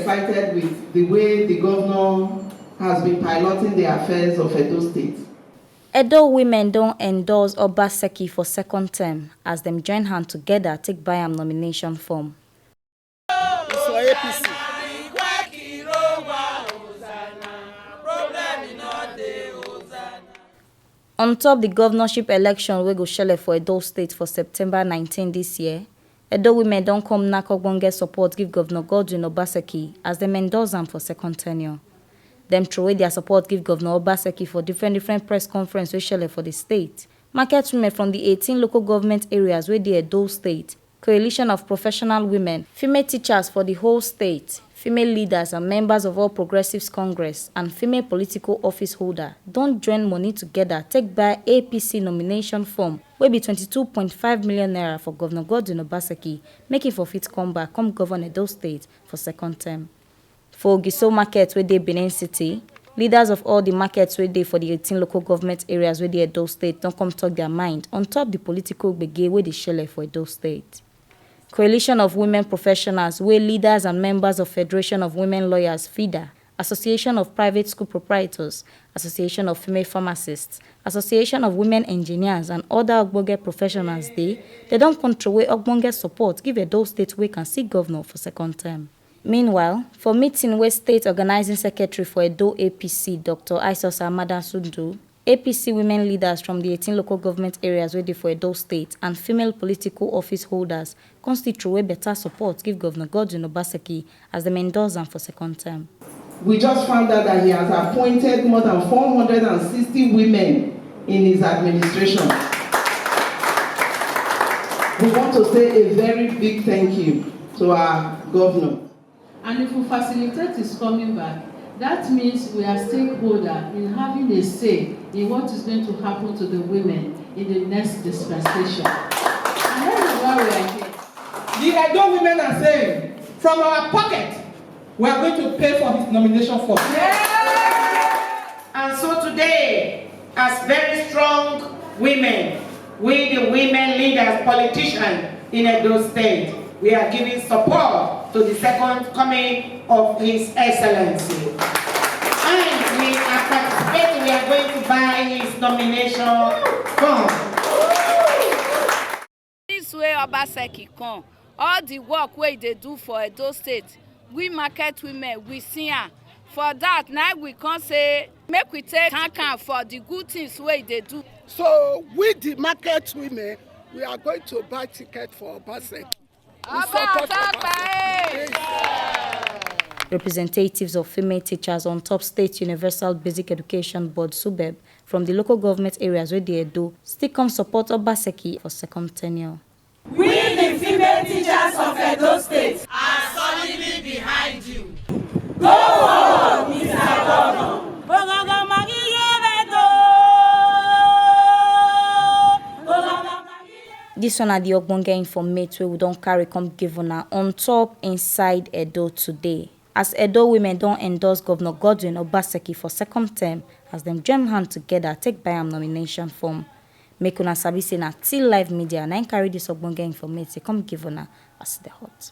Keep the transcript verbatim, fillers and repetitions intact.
Excited with the way the governor has been piloting the affairs of Edo State. Edo women don endorse Obaseki for second term as dem join hand together take buy am nomination form. It's for A P C. On top the governorship election wey go shele for Edo State for September nineteen this year, Edo women don come knack ogbonge support give Governor Godwin Obaseki as dem endorse am for second tenure. Dem throway their support give Governor Obaseki for different different press conference wey shele for the state. Market women from the eighteen local government areas wey dey Edo State, coalition of professional women, female teachers for the whole state, female leaders and members of All Progressives Congress and female political office holder don join money together take buy A P C nomination form wey be twenty-two point five million naira for Governor Godwin Obaseki make e for fit come back come govern Edo State for second term. For Ogiso market wey dey Benin City, leaders of all the markets wey dey for the eighteen local government areas wey dey Edo State don come talk their mind on top the political gbege wey dey shele for Edo State. Coalition of women professionals wey leaders and members of Federation of Women Lawyers, FIDA, Association of Private School Proprietors, Association of Female Pharmacists, Association of Women Engineers and other ogbonge professionals dey, dem don come throway ogbonge support give Edo State wey can see governor for second term. Meanwhile, for meeting wey State Organizing Secretary for Edo A P C, Doctor Isos Amadan Sundu, A P C women leaders from the eighteen local government areas wey dey for Edo State and female political office holders come still throway better support give Governor Godwin Obaseki as dem endorse am for second term. We just found out that he has appointed more than four hundred and sixty women in his administration. We want to say a very big thank you to our governor. And if we facilitate his coming back, that means we are stakeholder in having a say in what is going to happen to the women in the next dispensation. And that is why we are here. The Edo women are saying, from our pocket, we are going to pay for his nomination form. And so today, as very strong women, we the women leaders, politicians in Edo State, we are giving support to the second coming of His Excellency. And we are participating, we are going to buy his nomination form. Since wey Obaseki come, all the work wey e dey do for Edo State, we market women, we see am. For that, na we come say make we take thank am for the good things wey e dey do. So we the market women, we are going to buy ticket for Obaseki. We Oba support Otakpa, Obaseki. eh! Representatives of female teachers on top State Universal Basic Education Board, SUBEB, from the local government areas wey dey Edo still come support Obaseki for second tenure. We, the female teachers of Edo State, are solidly behind you. Go forward, Mister Governor. Dis one na the ogbonge informate wey we don carry come give una on top Inside Edo Today. As Edo women don endorse Governor Godwin Obaseki for second term as dem join hand together take buy am nomination form. Make una sabi say na Till Live Media na im carry dis ogbonge informate come give una as e dey hot.